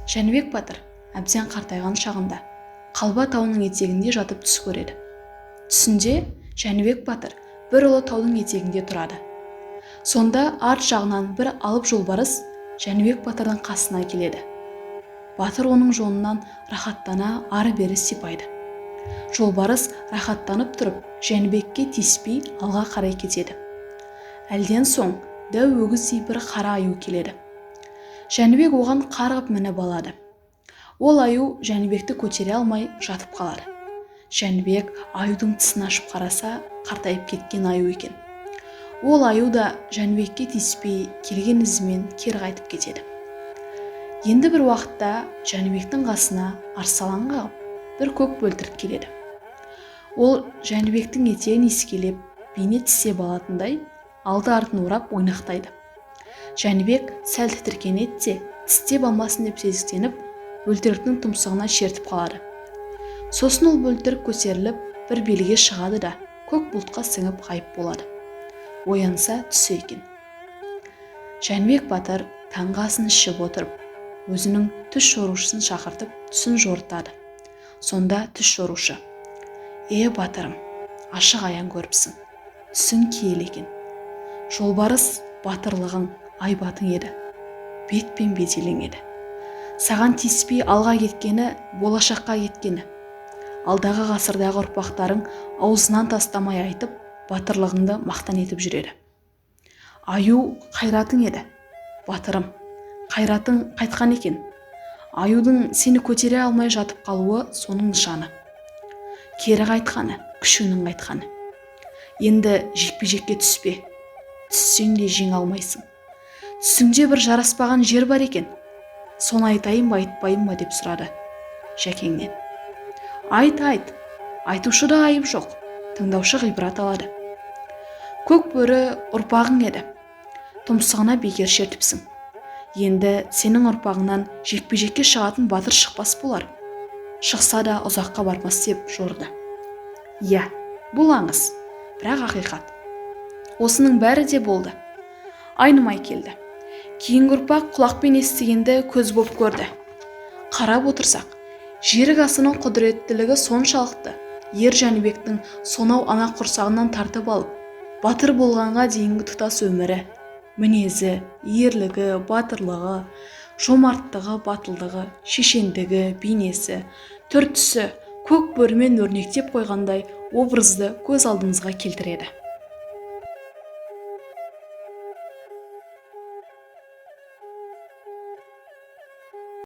Жәнібек батыр әбден қартайған шағында Қалба тауының етегінде жатып түс көреді. Түсінде Жәнібек батыр бір ұлы таудың етегінде тұрады. Сонда арт жағынан бір алып жолбарыс Жәнібек батырдың қасына келеді. Батыр оның жонынан рахаттана ары-бері сипайды. Жолбарыс рахаттанып тұрып, Жәнібекке тиіспей алға қарай кетеді. Әлден соң дәу өгіздей бір қара аю келеді. Жәнібек оған қарғып мініп алады. Ол аю Жәнібекті көтере алмай жатып қалады. Жәнібек аюдың тісін ашып қараса, қартайып кеткен аю екен. Ол аю да Жәнібекке тиіспей келген ізімен кері қайтып кетеді. Енді бір уақытта Жәнібектің қасына арсалаң қағып, бір көк бөлтірік келеді. Ол Жәнібектің етегін иіскелеп, бейне тістеп алатындай, алды артын орап ойнақтайды. Жәнібек сәл тітіркенеді де, тістеп алмасын деп сезіктеніп, бөлтіріктің тұмсығына шертіп қалады. Сосын ол бөлтірік көтеріліп, бір белге шығады да, көк бұлтқа сіңіп ғайып болады. Оянса, түсі екен. Жәнібек батыр таңғы асын ішіп отырып, өзінің түс жорушысын шақыртып, түсін жорытады. Сонда түс жорушы: «Е, батырым, ашық аян көріпсің. Түсің киелі екен. Жолбарыс батырлығың, айбатың еді. Бет пен беделің еді. Саған тиіспей алға кеткені, болашаққа кеткені. Алдағы ғасырдағы ұрпақтарың аузынан тастамай айтып, батырлығыңды мақтан етіп жүреді. Аю қайратың еді, батырым, қайратың қайтқан екен. Аюдың сені көтере алмай жатып қалуы соның нышаны. Кері қайтқаны, күшіңнің қайтқаны. Енді жекпе-жекке түспе, түссең де жеңе алмайсың. Түсіңде бір жараспаған жер бар екен. Соны айтайын ба, айтпайын ба?» деп сұрады Жәкеңнен. «Айт, айт, айтушыда айып жоқ, тыңдаушы ғибрат алады. Көк бөрі ұрпағың еді, тұмсығына бекер шертіпсің. Енді сенің ұрпағыңнан жекпе-жекке шығатын батыр шықпас болар. Шықса да ұзаққа бармас», деп жорыды. Иә, бұл аңыз, бірақ ақиқат. Осының бәрі де болды. Айнымай келді. Кейінгі ұрпақ құлақпен естігенді көз боп көрді. Қарап отырсақ, жерік асының құдіреттілігі соншалықты, ер Жәнібектің сонау ана құрсағынан тартып алып, батыр болғанға дейінгі тұтас өмірі, мінезі, ерлігі, батырлығы, жомарттығы, батылдығы, шешендігі, бейнесі, түр-түсі көк бөрімен өрнектеп қойғандай образды көз алдымызға келтіреді.